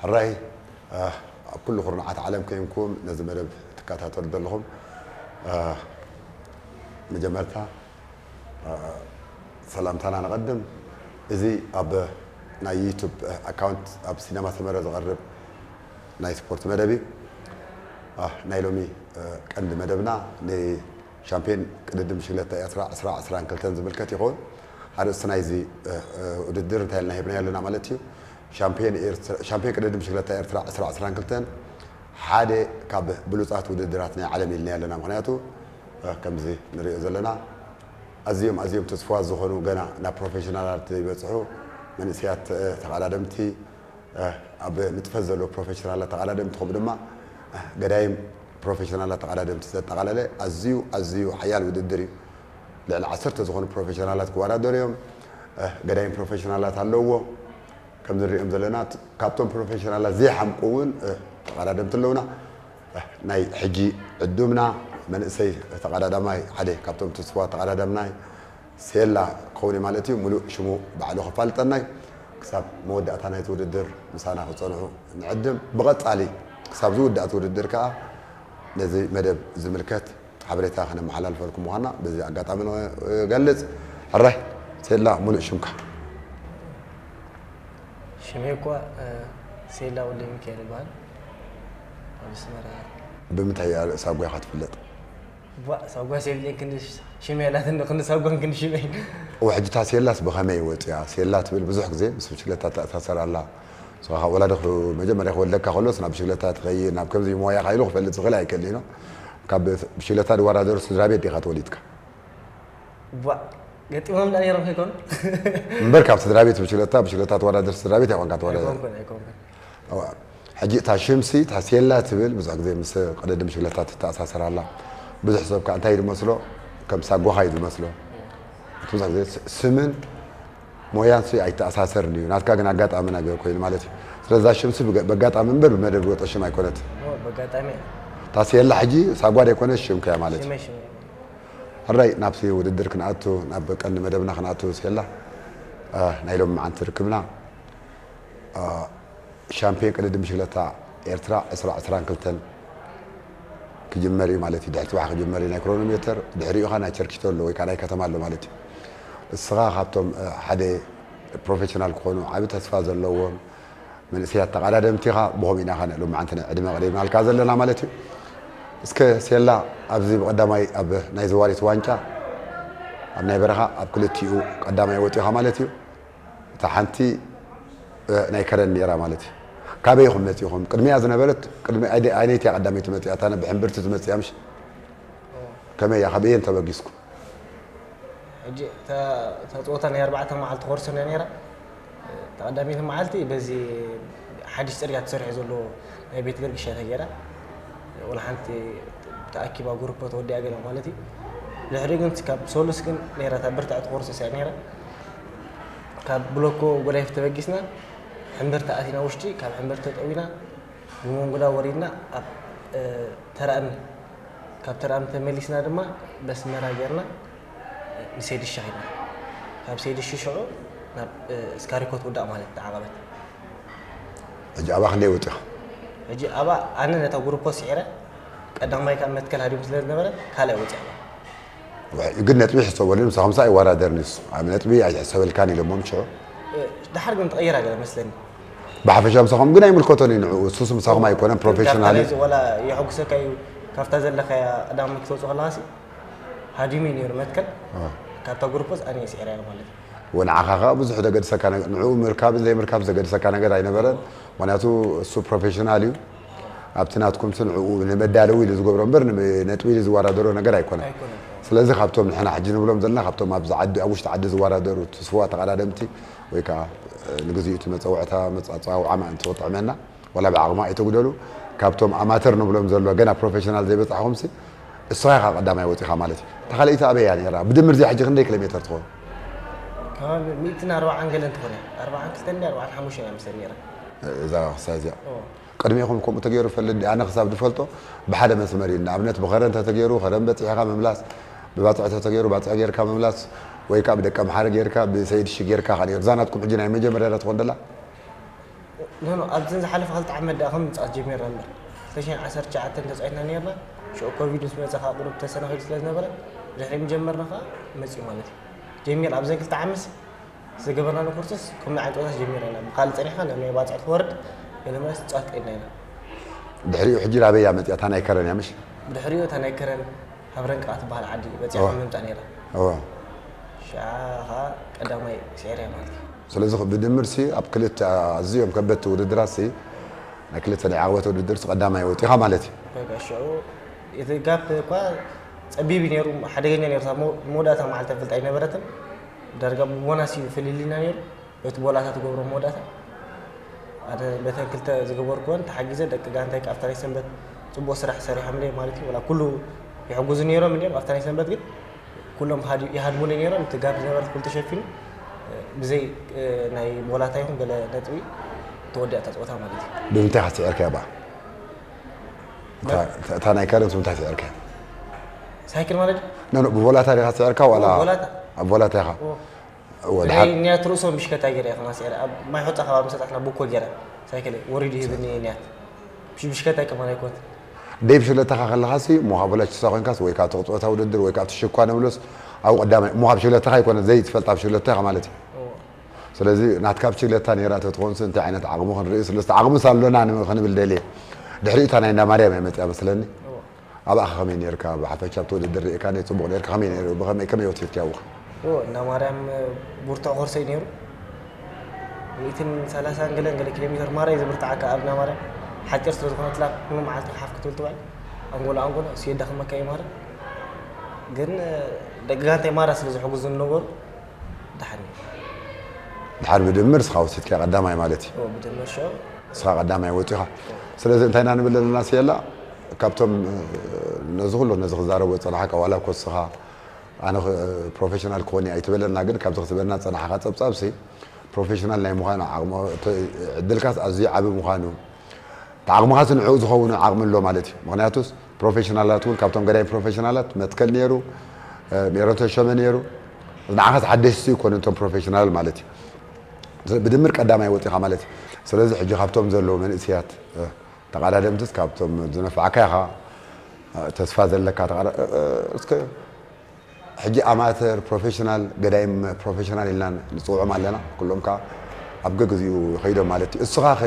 ሕራይ ኣብ ኩሉ ኩርናዓት ዓለም ኮይንኩም ነዚ መደብ ትከታተሉ ዘለኹም፣ መጀመርታ ሰላምታና ንቐድም። እዚ ኣብ ናይ ዩቱብ ኣካውንት ኣብ ሲነማ ሰመረ ዝቐርብ ናይ ስፖርት መደብ እዩ። ናይ ሎሚ ቀንዲ መደብና ንሻምፒዮን ቅድድም ብሽግለታ ኤርትራ ዕስራ ዕስራን ክልተን ዝምልከት ይኸውን። ኣርእስቲ ናይዚ ውድድር እንታይ ኢልና ሂብናዮ ኣለና ማለት እዩ። ሻምፒዮን ቅድድም ብሽግለታ ኤርትራ ዕስራ ዕስራን ክልተን ሓደ ካብ ብሉጻት ውድድራት ናይ ዓለም ኢልናዮ ኣለና። ምኽንያቱ ከምዚ ንሪኦ ዘለና ኣዝዮም ኣዝዮም ትስፉዋት ዝኾኑ ገና ናብ ፕሮፌሽናላት ዘይበጽሑ መንእሰያት ተቐዳደምቲ፣ ኣብ ንጥፈት ዘለዉ ፕሮፌሽናላት ተቐዳደምቲ ከምኡ ድማ ገዳይም ፕሮፌሽናላት ተቐዳደምቲ ዘጠቓለለ ኣዝዩ ኣዝዩ ሓያል ውድድር እዩ። ልዕሊ ዓሰርተ ዝኾኑ ፕሮፌሽናላት ክወዳደሩ እዮም። ገዳይም ፕሮፌሽናላት ኣለውዎ። ከም ንሪኦም ዘለና ካብቶም ፕሮፌሽናላት ዘይሓምቁ እውን ተቐዳደምቲ ኣለውና። ናይ ሕጂ ዕዱምና መንእሰይ ተቐዳዳማይ ሓደ ካብቶም ትስፉዋት ተቐዳዳምናይ ሴላ ክኸውን እዩ ማለት እዩ። ሙሉእ ሽሙ ባዕሉ ከፋልጠናይ ክሳብ መወዳእታ ናይቲ ውድድር ምሳና ክጸንሑ ንዕድም። ብቐጻሊ ክሳብ ዝውዳእ እቲ ውድድር ከኣ ነዚ መደብ ዝምልከት ሓበሬታ ከነመሓላልፈልኩም ምዃንና በዚ ኣጋጣሚ ንገልጽ። ሕራይ ሴላ፣ ሙሉእ ሽምካ። ሽመይ እኳ ሴላ ወልደሚካኤል ይበሃል። ኣብ ኣስመራ። ብምንታይ እያ ርእሳ ጓኻ ትፍለጥ? ቧእ፣ ሳጓ ሴብሌን ክንዲ ሽመይ ኣላትኒ፣ ክንዲ ሳጓን ክንዲ ሽመይ። እወ፣ ሕጂ እታ ሴላስ ብኸመይ ወፂኣ? ሴላ ትብል ብዙሕ ግዜ ምስ ብሽክለታ ትኣሳሰር ኣላ። ንስኻ ወላዲ መጀመርያ ክወልደካ ከሎስ ናብ ብሽክለታ ትኸይድ፣ ናብ ከምዚ ሞያኻ ኢሉ ክፈልጥ ዝኽእል ኣይክእልን እዩ። ካብ ብሽክለታ ዝወዳደሩ ስድራ ቤት ዲኻ ተወሊድካ? ቧእ፣ ገጢሞም ዳ ነይሮም ከይኮኑ? እምበር ካብ ስድራ ቤት ብሽክለታ፣ ብሽክለታ ተወዳደር ስድራ ቤት ኣይኮንካ ተወዳደር። ኣይኮንኩን፣ ኣይኮንኩን። ሕጂ እታ ሽምሲ እታ ሴላ ትብል ብዙሕ ግዜ ምስ ቅድድም ብሽክለታ ትተኣሳሰር ኣላ። ብዙሕ ሰብ ከኣ እንታይ ዝመስሎ ከም ሳጓኻ እዩ ዝመስሎ። እቲ ብዙሕ ግዜ ስ- ስምን ሞያን ሲ ኣይተኣሳሰርን እዩ። ናትካ ግን ኣጋጣሚ ነገር ኮይኑ ማለት እዩ። ስለዚ እዛ ሽምሲ ብገ- በጋጣሚ እምበር ብመደብ ዝወፀ ሽም ኣይኮነት። ኦ፣ በጋጣሚ እያ። እታ ሴላ ሕጂ ሳጓ ዘይኮነስ ሽምካ እያ ማለት እዩ። ሽመይ ሽመይ። ሕራይ ናብቲ ውድድር ክንኣቱ ናብ ቀንዲ መደብና ክንኣቱ ሴላ እ፣ ናይ ሎሚ መዓንቲ ርክብና እ፣ ሻምፒዮን ቅድድም ብሽክለታ ኤርትራ ዕስራ ዕስራን ክልተን ክጅመር እዩ ማለት እዩ። ድሕሪ ጽባሕ ክጅመር እዩ ናይ ክሮኖሜተር፣ ድሕሪኡ ኸኣ ናይ ቸርኪቶ ኣሎ ወይ ከኣ ናይ ከተማ ኣሎ ማለት እዩ። እስኻ ካብቶም እ፣ ሓደ ፕሮፌሽናል ክኾኑ ዓቢ ተስፋ ዘለዎም መንእሰያት ተቐዳደምቲ ኢኻ፣ ብኸምኡ ኢና ኸኣ ሎሚ መዓንቲ ናይ ዕድመ ኣቕሪብናልካ ዘለና ማለት እዩ። እስከ ሴላ ኣብዚ ብቐዳማይ ኣብ ናይ ዘዋሪት ዋንጫ ኣብ ናይ በረኻ ኣብ ክልቲኡ ቀዳማይ ወጺኻ ማለት እዩ። እታ ሓንቲ እ፣ ናይ ከረን ነይራ ማለት እዩ። ካበይ ኢኹም መጺኹም? ቅድሚያ ዝነበረት ቅድሚ ኣይደ- ኣይነይቲ እያ ቀዳመይቲ መጺኣ፣ እታ ብሕምብርቲ ዝመጽኣ ምሽ? ከመይ እያ? ካበየን ተበጊስኩም? ሕጂ እታ እታ ጸወታ ናይ ኣርባዕተ መዓልቲ ኮርስ እያ ነይራ። እታ ቀዳመይቲ መዓልቲ በዚ ሓድሽ ጽርግያ ተሰሪሑ ዘሎ ናይ ቤት ገርግሽ እያ ተገይራ። ወላ ሓንቲ ተኣኪባ ጉሩፖ ተወዲኣ ገለ ማለት እዩ። ድሕሪ ግን ካብ ሶሉስ ግን ነይራ እታ ብርትዕቲ ኮርስ እያ ነይራ። ካብ ብሎኮ ጎዳይፍ ተበጊስና ሕምብርቲ ኣቲና ውሽጢ፣ ካብ ሕምብርቲ ተጠዊና ብመንጉዳ ወሪድና ኣብ እ፣ ተራእሚ፣ ካብ ተራእሚ ተመሊስና ድማ በስመራ ጌርና ንሴድሻ ኸድና። ካብ ሴድሺ ሽዑ ናብ እ፣ እስካሪኮ ትውዳእ ማለት እታ ዓቐበት። ሕጂ ኣባ ክንደይ ወጺኻ? ሕጂ ኣባ ኣነ ነታ ጉሩፖ ስዒረ ቀዳማይ ካብ መትከል ሃዲሙ ስለ ዝነበረ ካልኣይ ወፂኣ ኣባ። ግን ነጥቢ ይሕሰበሉ፣ ምሳኹምስ ኣይወዳደርን እዩ። ኣብ ነጥቢ ኣይሕሰበልካን ኢሎሞም ሽዑ። እ፣ ድሓር ግን ተቐይራ ገለ መስለኒ። ብሓፈሻ ምሳኹም ግን ኣይምልከቶን እዩ ንዕኡ። እሱስ ምሳኹም ኣይኮነን፣ ፕሮፌሽናል እዩ። ወላ የሐጉሰካ እዩ፣ ካብታ ዘለኻያ ቀዳማይ ክትወፅእ ከለኻሲ ሃዲሙ እዩ ነይሩ መትከል። አ። ካብታ ጉሩፖስ ኣነ እየ ስዒረያ ማለት እዩ። ወንዓኻ ኸኣ ብዙሕ ዘገድሰካ ነገር፣ ንዕኡ ምርካብን ዘይምርካብ ዘገድሰካ ነገር ኣይነበረን። ምኽንያቱ እሱ ፕሮፌሽናል እዩ። ኣብቲ ናትኩም ሲ ንዕኡ ንመዳለዊ ኢሉ ዝገብሮ እምበር ንነጥቢ ኢሉ ዝወዳደሮ ነገር ኣይኮነን። ኣይኮነን። ስለዚ ካብቶም ንሕና ሕጂ ንብሎም ዘለና ካብቶም ኣብዚ ዓዲ፣ ኣብ ውሽጢ ዓዲ ዝወዳደሩ ትስፉዋ ተቐዳደምቲ ወይ ከዓ ንግዚኡ እቲ መፀውዕታ መፃፃዊ ዓማ እንተወጥዕመና ዋላ ብዓቕማ ኣይተጉደሉ። ካብቶም ኣማተር ንብሎም ዘሎ ገና ፕሮፌሽናል ዘይበፃሕኹምሲ እስኻ ኢኻ ቀዳማይ ወፂኻ ማለት እዩ። እታ ካልኣይቲ ኣበይ እያ ነይራ? ብድምር እዚኣ ሕጂ ክንደይ ኪሎ ሜተር ትኸውን? ከባቢ ሚእትን ኣርባዓን ገለን ትኾን እያ። ኣርባዓን ክልተን እንዲ ኣርባዓን ሓሙሽተን እያ መስለኒ ነይራ። እዛ ክሳይ እዚኣ ኦ። ቅድሚኹም ከምኡ ተገይሩ ይፈልጥ ድዩ? ኣነ ክሳብ ዝፈልጦ ብሓደ መስመር እዩ። ንኣብነት ብኸረን ተተገይሩ ከረን በፂሕኻ ምምላስ፣ ብባፅዕ ተተገይሩ ባፅዕ ገይርካ ምምላስ፣ ወይ ከዓ ብደቀ ምሓረ ጌርካ ብሰይድ ሺ ጌርካ ከ ነይሩ? እዛ ናትኩም ሕጂ ናይ መጀመርያ ዶ ትኾን ደላ? ኖ ኖ ኣብዘን ዝሓለፈ ክልተ ዓመት ደኣ ከም ምጻት ጀሚርና እምበር ክልተ ሽሕን ዓሰርተ ትሽዓተን ተጻዊትና ነርና። ሽዑ ኮቪድ ምስ መጸ ከዓ ቁሩብ ተሰናኺሉ ስለ ዝነበረ ድሕሪ ምጀመርና ከዓ መጺኡ ማለት እዩ። ጀሚር ኣብዘን ክልተ ዓመት ዝገበርናሉ ኮርስስ ከምዚ ዓይነት ጸወታት ጀሚርና ኢና። ብካልእ ጸኒሕካ ናብ ናይ ባጽዕ ክወርድ ገለ መለስ ጸወት ቀይድና ኢና። ድሕሪኡ ሕጂ ናበይ እያ መፅያ? እታ ናይ ከረን እያ ምሽ? ብድሕሪኡ እታ ናይ ከረን ሃብረንቃ ትበሃል ዓዲ በጺሓ እወ። ምምጻእ ነይራ። እወ። ሽዓ ከዓ ቀዳማይ ስዒረ ማለት እዩ። ስለዚ ብድምር ሲ ኣብ ክልተ ኣዝዮም ከበድቲ ውድድራት ሲ ናይ ክልተ ናይ ዓወት ውድድር ሲ ቀዳማይ ወፂኻ ማለት እዩ። በቃ ሽዑ እቲ ጋፕ እኳ ጸቢብ እዩ ነይሩ፣ ሓደገኛ ነይሩ። እታ መው- መወዳእታ መዓልቲ ፈልጥ ኣይነበረትን። ዳርጋ ብቦናስ እዩ ፍልልይና ነይሩ። በቲ ቦላታ ትገብሮ መወዳእታ ኣነ በተን ክልተ ዝገበርኩወን ተሓጊዘ ደቂ ጋንታይ ኣብታ ናይ ሰንበት ጽቡቕ ስራሕ ሰሪሖምለይ ማለት እዩ። ወላ ኩሉ ይሕጉዙ ነይሮም እንዲኦም ኣብታ ናይ ሰንበት ግን ኩሎም ሃዲ- ይሃድሙለይ ነይሮም። እቲ ጋፕ ዝነበረት ኩሉ ተሸፊኑ ብዘይ ናይ ቦላታ ይኹን ገለ ነጥቢ ተወዲኣ እታ ጸወታ ማለት እዩ። ብምንታይ ኢኻ ስዒርካያ በኣ? እታ- እታ- እታ ናይ ከረንስ ምንታይ ስዒርካያ? ሳይክል ማለት እዩ። ኖ ኖ ብቦላታ ዲኻ ስዒርካ ዋላ? ቦላታ። ኣብ ቦላታ ኢኻ? ኦ። እወ ናይ ድሓር ኒያት ርእሶም ብሽከታ ገይረ እየ ከማስ ገይረ ኣብ ማይ ሑፃ ከባቢ ምስ በፃሕና ቡኮ ገይረ ሳይክል ወሪዱ ሂብኒ ኒያት ብሽ- ብሽከታ ከማን ኣይኮት ደይ ብሽለታኻ ከለኻሲ እሞ ካብ ወላጅ ትሳ ኮይንካስ ወይ ካብ ተቕፅኦታ ውድድር ወይ ካብ ትሽኳ ነብሎስ ኣብ ቀዳማይ እሞ ካብ ሽለታኻ ኣይኮነ ዘይትፈልጣ ብሽለታ ኢኻ ማለት እዩ። ስለዚ ናትካ ብሽለታ ነይራ ተትኾንስ እንታይ ዓይነት ዓቕሚ ክንርኢ ስለስተ ዓቕምስ ኣሎና ን- ክንብል ደልየ። ድሕሪኡ እታ ናይ እንዳ ማርያም እያ መፅያ መስለኒ። ኣብኣ ከመይ ነርካ ብሓፈሻ ኣብቲ ውድድር ርኢካ ናይ ፅቡቕ ነርካ ከመይ ነይሩ ብኸመይ ከመይ ወሲድካያ ውኻ? ኦ እንዳ ማርያም ብርቱዕ ኮርሰይ ነይሩ። ሚእትን ሰላሳን ገለን ገለ ኪሎ ሜትር ማራ እዩ ዝብርትዓካ ኣብ እንዳ ማርያም ሓፂር ስለ ዝኾነትላ ኩሉ መዓልቲ ሓፍ ክትብል ትውዕል። ኣንጎሎ ኣንጎሎ እሱ የዳኽመካ እዩ ማራ። ግን ደቂ ጋንታይ ማራ ስለ ዝሕግዙ ዝነበሩ ደሓን እዩ። ድሓር ብድምር ንስኻ ወሲድካያ ቀዳማይ ማለት እዩ። ኦ ብድምር ሽዑ ንስኻ ቀዳማይ ወፂኻ። ስለዚ እንታይ ኢና ንብል ዘለና ስየላ ካብቶም ነዚ ኩሉ ነዚ ክዛረቦ ዝፀናሓካ ዋላ ኮስኻ ኣነ ፕሮፌሽናል ክኾን እየ ኣይትበለና ግን ካብዚ ክትበለና ዝፀናሓካ ፀብፃብሲ ፕሮፌሽናል ናይ ምዃን ዓቕሚ ዕድልካስ ኣዝዩ ዓቢ ምዃኑ እቲ ዓቕምኻስ ንዕኡ ዝኸውን ዓቕሚ ኣሎ ማለት እዩ። ምክንያቱስ ፕሮፌሽናላት እውን ካብቶም ገዳይም ፕሮፌሽናላት መትከል ነይሩ፣ ሜሮን ተሾመ ነይሩ። ንዓኻስ ሓደሽቲ ይኮኑ እቶም ፕሮፌሽናል ማለት እዩ። ብድምር ቀዳማይ ወፂኻ ማለት እዩ። ስለዚ ሕጂ ካብቶም ዘለዉ መንእሰያት ተቓዳደምትስ ካብቶም ዝነፍዓካ ኢኻ ተስፋ ዘለካ ተቓዳ- እስከ ሕጂ ኣማተር ፕሮፌሽናል ገዳይም ፕሮፌሽናል ኢልና ንፅውዖም ኣለና። ኩሎም ከዓ ኣብ ገግዚኡ ይኸይዶም ማለት እዩ። እስኻ ኸ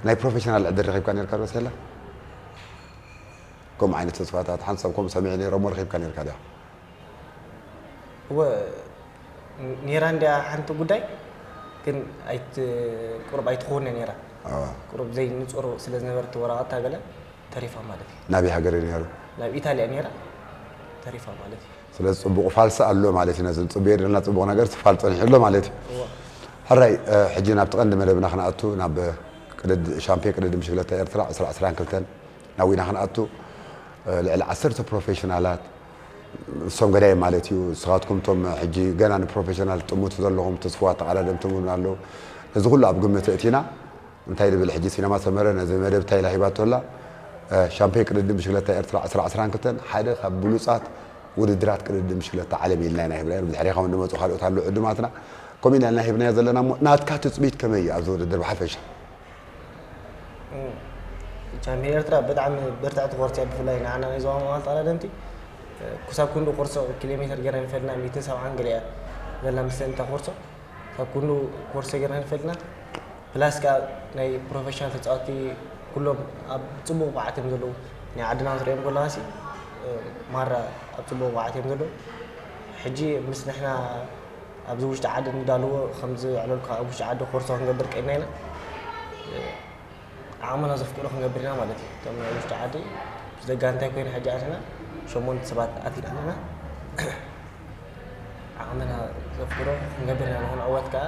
ናይ ፕሮፌሽናል ዕድል ረኺብካ ነርካ ዶ ሰላ? ከምኡ ዓይነት ተስፋታት ሓንሳብ ከምኡ ሰሚዐ ነይረ እሞ ረኺብካ ነርካ ዲኻ? እወ ኔራ እንዲያ ሓንቲ ጉዳይ ግን ኣይት ቁሩብ ኣይትኸውን ነይራ። ኣዋ። ቁሩብ ዘይንጹር ስለ ዝነበረት ወረቐታ ገለ ተሪፋ ማለት እዩ። ናበይ ሃገር እዩ ነይሩ? ናብ ኢታልያ ኔራ ተሪፋ ማለት እዩ። ስለዚ ፅቡቕ ፋልሲ ኣሎ ማለት እዩ። ነዚ ንፅበዮ ዘለና ፅቡቕ ነገር ትፋል ፀኒሑ ኣሎ ማለት እዩ። እወ። ሕራይ እ፣ ሕጂ ናብቲ ቀንዲ መደብና ክነኣቱ ናብ ቅድድ ሻምፒዮን ቅድድም ብሽክለታ ኤርትራ ዕስራ ዕስራን ክልተን ናዊና ክንኣቱ እ፣ ልዕሊ ዓሰርተ ፕሮፌሽናላት ንሶም ገዳይ ማለት እዩ። ንስኻትኩም እቶም ሕጂ ገና ንፕሮፌሽናል ጥሙት ዘለኹም ተስፍዋ ተቓዳደምቲ እውን ኣለዉ። ነዚ ኩሉ ኣብ ግምት እቲና እንታይ ንብል ሕጂ ሲነማ ሰመረ ነዚ መደብ እንታይ ኢላ ሂባቶ ኣላ? እ፣ ሻምፒዮን ቅድድም ብሽክለታ ኤርትራ ዕስራ ዕስራን ክልተን ሓደ ካብ ብሉጻት ውድድራት ቅድድም ብሽክለታ ዓለም ኢልና ኢና ሂብና። ብድሕሪኻ እውን ዝመፁ ካልኦት ኣለዉ ዕዱማትና ከምኡ ኢና ኢልና ሂብናዮ ዘለና እሞ ናትካ ትፅቢት ከመይ እዩ ኣብዚ ውድድር ብሓፈሻ? ቻምፒዮን ኤርትራ ብጣዕሚ ብርትዕቲ ኮርስ እያ። ብፍላይ ንዓና ናይ ዞባ ማእኸል ተቐዳደምቲ ክሳብ ክንዱ ኮርሶ ኪሎ ሜትር ገይራ ንፈልጥና ሚእትን ሰብዓን ገለ እያ ዘላ ምስለኒ እታ ኮርሶ። ካብ ክንዱ ኮርሶ ገይራ ንፈልጥና ፕላስ ከዓ ናይ ፕሮፌሽናል ተፃወቲ ኩሎም ኣብ ፅቡቕ ብዓት እዮም ዘለዉ። ናይ ዓድና ክትሪኦም ከለኻ ሲ ማራ ኣብ ፅቡቕ ብዓት እዮም ዘለዉ። ሕጂ ምስ ንሕና ኣብዚ ውሽጢ ዓዲ እንዳለዎ ከምዚ ዕለልካ ኣብ ውሽጢ ዓዲ ኮርሶ ክንገብር ቀይድና ኢና። ዓቕምና ዘፍቅዶ ክንገብር ኢና ማለት እዩ። ከም ናይ ውሽጢ ዓዲ ደጋንታይ ኮይኑ ሕጂ ኣትና ሸሞንተ ሰባት ኣቲና ኣለና። ዓቕምና ዘፍቅዶ ክንገብር ኢና። ንክንዕወት ከዓ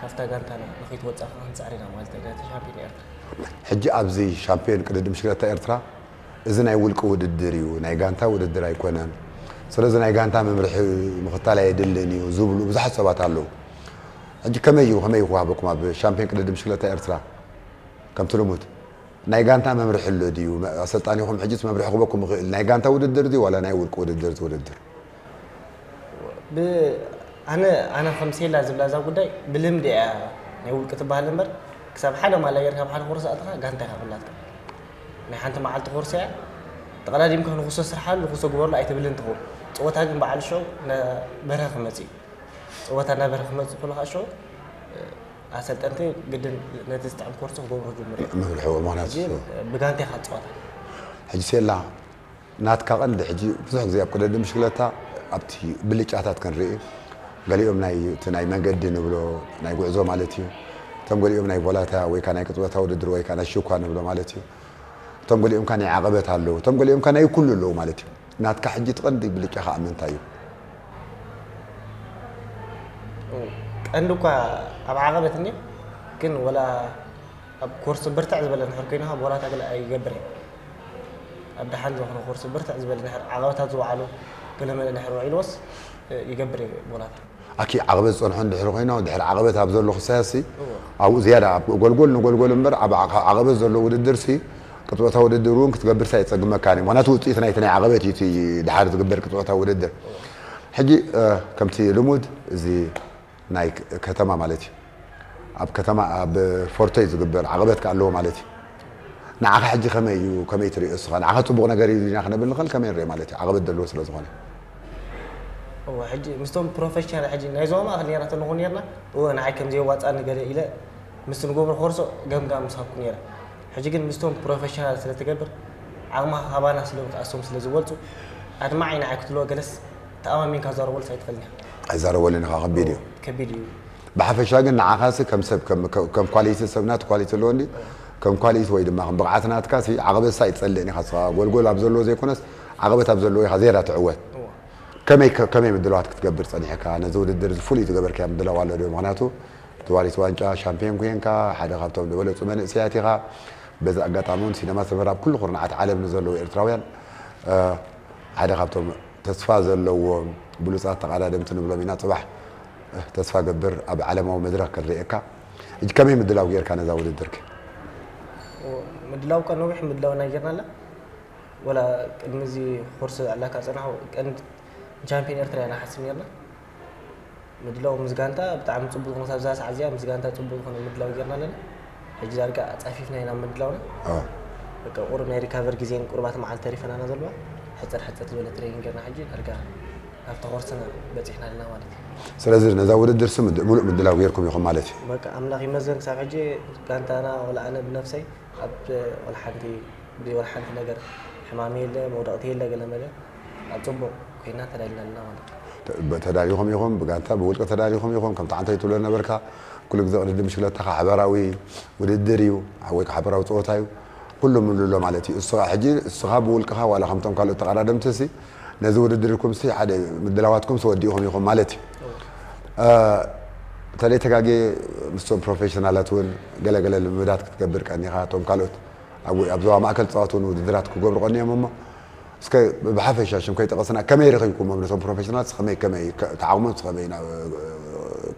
ካብታ ጋንታና ንከይትወፅእ ከዓ ክንፃዕር ኢና ማለት እዩ። ነቲ ሻምፒዮን ኤርትራ ሕጂ ኣብዚ ሻምፒዮን ቅድድም ብሽክለታ ኤርትራ እዚ ናይ ውልቂ ውድድር እዩ፣ ናይ ጋንታ ውድድር ኣይኮነን። ስለዚ ናይ ጋንታ መምርሒ ምኽታል ኣየድልን እዩ ዝብሉ ብዙሓት ሰባት ኣለዉ። ሕጂ ከመይ እዩ ከመይ ክወሃበኩም ኣብ ሻምፒዮን ቅድድም ብሽክለታ ኤርትራ? ከምቲ ልሙድ ናይ ጋንታ መምርሒ ኣሎ ድዩ? ኣሰልጣኒኹም ሕጂስ መምርሒ ክበኩም ይኽእል ናይ ጋንታ ውድድር ድዩ ዋላ ናይ ውልቂ ውድድር ዝውድድር? ብ ኣነ ኣነ ከም ሴላ ዝብላ እዛ ጉዳይ ብልምዲ እያ። ናይ ውልቂ ትበሃል እምበር ክሳብ ሓደ ማላ ጌርካ ኣብ ሓደ ኮርስ ኣእትኻ ጋንታ ኢኻ ክላትካ። ናይ ሓንቲ መዓልቲ ኮርስ እያ። ተቐዳዲምካ ንኹሶ ስርሓሉ ንኹሶ ግበርሉ ኣይትብልን ትኸውን። ፀወታ ግን በዓል ሸው በረኸ ክመፅእ እዩ። ፀወታ እናበረኸ ክመፅእ ከሎ ከዓ ሸው ኣሰልጠንቲ ግድን ነቲ ዝጥዕም ኮርስ ክገብሩ ጅምሩ እዮም። ምብልሕዎ ምኽንያቱ ሕጂ ብጋንታ ኢኻ ትፃወታ። ሕጂ ሴላ ናትካ ቀንዲ ሕጂ ብዙሕ ግዜ ኣብ ቅደዲ ምሽክለታ ኣብቲ ብልጫታት ክንርኢ ገሊኦም ናይ እቲ ናይ መንገዲ ንብሎ ናይ ጉዕዞ ማለት እዩ። እቶም ገሊኦም ናይ ቮላታ ወይ ከዓ ናይ ቅጽበታ ውድድር ወይ ከዓ ናይ ሽኳ ንብሎ ማለት እዩ። እቶም ገሊኦም ከዓ ናይ ዓቐበት ኣለዉ፣ እቶም ገሊኦም ከዓ ናይ ኩሉ ኣለዉ ማለት እዩ። ናትካ ሕጂ እቲ ቀንዲ ብልጫኻ ኣብ ምንታይ እዩ? ቀንዲ እኳ ኣብ ዓቐበት እኒ ግን ወላ ኣብ ኮርስ ብርትዕ ዝበለ ንሕር ኮይንኻ ቦላታ ገለ ኣይገብር እየ። ኣብ ደሓን ዝኾነ ኮርስ ብርትዕ ዝበለ ንሕር ዓቐበታት ዝወዓሉ ገለመለ ንሕር ውዒልዎስ ይገብር እየ ቦላታ። ኣኪ ዓቐበት ዝጸንሖ እንድሕር ኮይኖ ድሕሪ ዓቐበት ኣብ ዘሎ ክሳያሲ ኣብኡ ዝያዳ ኣብ ጎልጎል ንጎልጎል እምበር ኣብ ዓቐ- ዓቐበት ዘሎ ውድድርሲ ቅጥበታ ውድድር እውን ክትገብር ሳይጸግመካ እዩ። ምክንያቱ ውፅኢት ናይቲ ናይ ዓቐበት እዩ እቲ ድሓር ዝግበር ቅጥበታ ውድድር። ሕጂ ከምቲ ልሙድ እዚ ናይ ከተማ ማለት እዩ። ኣብ ከተማ ኣብ ፎርቶይ ዝግበር ዓቐበት ከ ኣለዎ ማለት እዩ። ንዓኻ ሕጂ ከመይ እዩ ከመይ ትሪኦ እስኻ ንዓኻ ፅቡቕ ነገር እዩ ዲና ክነብል ንኽእል ከመይ ንሪኦ ማለት እዩ ዓቐበት ዘለዎ ስለ ዝኾነ። እወ ሕጂ ምስቶም ፕሮፌሽናል ሕጂ ናይ ዞባ ማእኸል ኔርና ተለኹ ኔርና እወ ንዓይ ከም ዘየዋፃኒ ገለ ኢለ ምስ ንገብሮ ኮርሶ ገምጋም ምስ ሃብኩ ኔረ። ሕጂ ግን ምስቶም ፕሮፌሽናል ስለ ትገብር ዓቕምኻ ካባና ስለ ዝኣሶም ስለ ዝበልፁ ኣድማዒ ንዓይ ክትብሎ ገለስ ተኣማሚንካ ዛረበሉስ ኣይትኽእልን ኢኻ። ኣይዛረበሉን ኢኻ ከቢድ እዩ። ከቢድ እዩ። ብሓፈሻ ግን ንዓኻሲ ከም ሰብ ከም ኳሊቲ ሰብ ናት ኳሊቲ ኣለዎ እንዲ ከም ኳሊቲ ወይ ድማ ከም ብቕዓት ናትካ ሲ ዓቐበት ሳ ይጸልእን ኢኻ ስኻ ጎልጎል ኣብ ዘለዎ ዘይኮነስ ዓቐበት ኣብ ዘለዎ ኢኻ ዜራ ትዕወት ከመይ ከመይ ምድለዋት ክትገብር ጸኒሕካ ነዚ ውድድር እዚ ፍሉይ ዝገበርካዮ ምድላው ኣሎ ዶ ምክንያቱ ተዋሪት ዋንጫ ሻምፒዮን ኩየንካ ሓደ ካብቶም ዝበለጹ መንእሰያት ኢኻ በዚ ኣጋጣሚ እውን ሲነማ ሰፈር ኣብ ኩሉ ኩርናዓት ዓለም ንዘለዉ ኤርትራውያን ሓደ ካብቶም ተስፋ ዘለዎም ብሉጻት ተቓዳደምቲ ንብሎም ኢና። ጽባሕ ተስፋ ገብር ኣብ ዓለማዊ መድረኽ ክንርእየካ። ሕጂ ከመይ ምድላው ጌርካ ነዛ ውድድርኪ? ምድላው እኳ ነዊሕ ምድላው ናይ ጌርና ኣላ ወላ ቅድሚ እዚ ኮርስ ኣላካ ጸናሑ ቀንድ ቻምፒዮን ኤርትራ ኢና ሓስብ ኔርና። ምድላው ምስ ጋንታ ብጣዕሚ ጽቡቅ ዝኾነ ኣብዛ ሰዓት እዚኣ ምስ ጋንታ ጽቡቅ ዝኾነ ምድላው ጌርና ኣለና። ሕጂ ዳርጋ ኣጻፊፍና ኢና ምድላውና። ኣዎ። በቃ ቁሩብ ናይ ሪካቨር ግዜን ቁሩባት መዓልቲ ተሪፈናና ዘለዋ ሕጽር ሕጽር ዝበለ ትሬኒንግ ጌርና ሕጂ ዳርጋ ናብቲ ኮርስና በጺሕና ኣለና ማለት እዩ። ስለዚ ነዛ ውድድር ሲ ምድ- ሙሉእ ምድላው ጌርኩም ኢኹም ማለት እዩ። በቃ ኣምላኽ ይመስገን ክሳብ ሕጂ ጋንታና ወላ ኣነ ብነፍሰይ ኣብ ወላ ሓንቲ ብወላ ሓንቲ ነገር ሕማም የለ መውደቕቲ የለ ገለ መለ ኣብ ጽቡቕ ኮይና ተዳሊና ኣለና ማለት እዩ። ተዳሊኹም ኢኹም ብጋንታ ብውልቂ ተዳሊኹም ኢኹም ከምቲ ዓንተ ይትብሎ ነበርካ ኩሉ ግዜ ቅድድም ብሽክለታኻ ሓበራዊ ውድድር እዩ ወይ ሓበራዊ ፀወታ እዩ ኩሉ ምሉ ኣሎ ማለት እዩ እስኻ ሕጂ እስኻ ብውልቅኻ ዋላ ከምቶም ካልኦት ተቐዳደምቲ ሲ ነዚ ውድድር ኢልኩም ሲ ሓደ ምድላዋትኩም ሲ ወዲእኹም ኢኹም ማለት እዩ በተለይ ተጋጌ ምስቶም ፕሮፌሽናላት እውን ገለገለ ልምምዳት ክትገብር ቀኒኻ እቶም ካልኦት ኣብ ዞባ ማእከል ዝፃወቱ እውን ውድድራት ክገብሩ ቀኒዮም እሞ እስከ ብሓፈሻ ሽም ከይጠቐስና ከመይ ረኺብኩሞም ነቶም ፕሮፌሽናልስ ከመይ ከመይ ተዓቕሞም ከመይ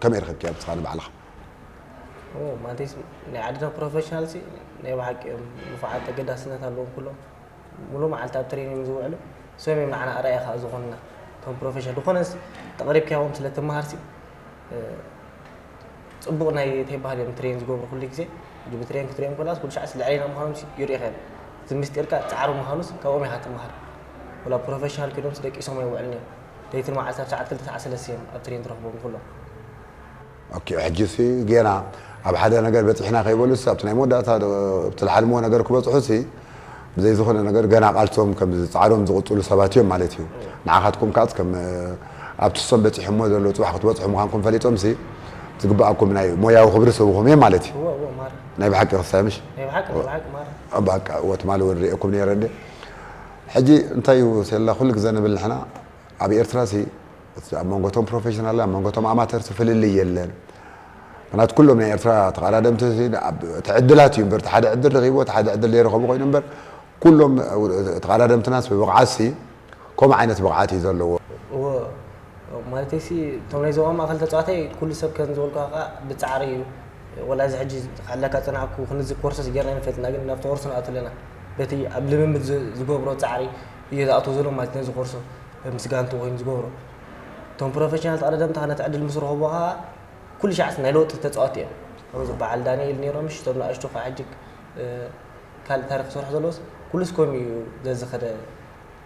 ከመይ ረኺብክዮም ንስኻ ንባዕልኻ ማለተይስ ናይ ዓድና ፕሮፌሽናልሲ ናይ ብሓቂ እዮም ንፉዓት ተገዳስነት ኣለዎም ኩሎም ሙሉ መዓልቲ ኣብ ትሬኒንግ ዝውዕሉ ንሶም እዮም ንዓና ኣርኣያ ከዓ ዝኾኑና እቶም ፕሮፌሽናል ዝኾነስ ተቕሪብካዎም ስለ ትመሃርሲ ፅቡቕ ናይ እንታይ በሃል እዮም ትሬን ዝገብሩ ኩሉ ግዜ ሕጂ ብትሬን ክትሪኦም ከለስ ኩሉ ሻዕስ ልዕሌና ምዃኖም ይርእኻ እዮም እቲ ምስጢር ከ ፃዕሪ ምዃኑስ ካብኦም ኢኻ ትመሃር ወላ ፕሮፌሽናል ከይዶምስ ደቂሶም ኣይውዕልን እዮም ለይትን መዓልቲ ኣብ ሰዓት ክልተ ሰዓት ሰለስተ እዮም ኣብ ትሬን ትረኽቦም ኩሎም ኦኬ ሕጂ ሲ ጌና ኣብ ሓደ ነገር በፂሕና ከይበሉ ሲ ኣብቲ ናይ መወዳእታ እቲ ዝሓልምዎ ነገር ክበፅሑ ሲ ብዘይ ዝኾነ ነገር ገና ቃልሶም ከም ፃዕሮም ዝቕፅሉ ሰባት እዮም ማለት እዩ ንዓኻትኩም ከዓስ ከም ኣብቲ ሶም በፂሖሞ ዘለዉ ፅባሕ ክትበፅሑ ምዃንኩም ፈሊጦም ሲ ዝግበኣኩም ናይ ሞያዊ ክብሪ ስብኹም እዮም ማለት እዩ ናይ ብሓቂ ክሳይ ምሽ በቃ ወትማሊ እውን ርእየኩም ነይረ እንደ ሕጂ እንታይ እዩ ሴላ ኩሉ ግዜ ንብል ንሕና ኣብ ኤርትራ ሲ ኣብ መንጎቶም ፕሮፌሽናል ኣብ መንጎቶም ኣማተርስ ፍልልይ የለን ምክንያቱ ኩሎም ናይ ኤርትራ ተቐዳደምቲ ትዕድላት እዩ እምበር ሓደ ዕድል ረኺቦ ሓደ ዕድል ዘይረኸቡ ኮይኑ እምበር ኩሎም ተቐዳደምትናስ ብብቕዓትሲ ከምኡ ዓይነት ብቕዓት እዩ ዘለዎ ማለተይሲ እቶም ናይ ዞባ ማእከል ተፃዋታይ ኩሉ ሰብ ከም ዝበልኩ ከዓ ብፃዕሪ እዩ ወላ እዚ ሕጂ ኣለካ ፅናዕኩ ክንዚ ኮርሶስ ጌርና ይንፈልጥና ግን ናብቲ ኮርሶ ንኣቱ ኣለና በቲ ኣብ ልምምድ ዝገብሮ ፃዕሪ እዩ ዝኣትዎ ዘሎ ማለት ነዚ ኮርሶ ምስ ጋንቱ ኮይኑ ዝገብሮ እቶም ፕሮፌሽናል ተቐዳደምቲ ነቲ ዕድል ምስ ረኸቡ ከዓ ኩሉ ሻዕስ ናይ ለውጢ ተፃወቲ እዮም። ከምዚ በዓል ዳንኤል ነይሮም፣ ምሽ እቶም ንኣሽቱ ከዓ ሕጂ ካልእ ታሪክ ክሰርሑ ዘለዎስ ኩሉስ ከምኡ እዩ ዘዝኸደ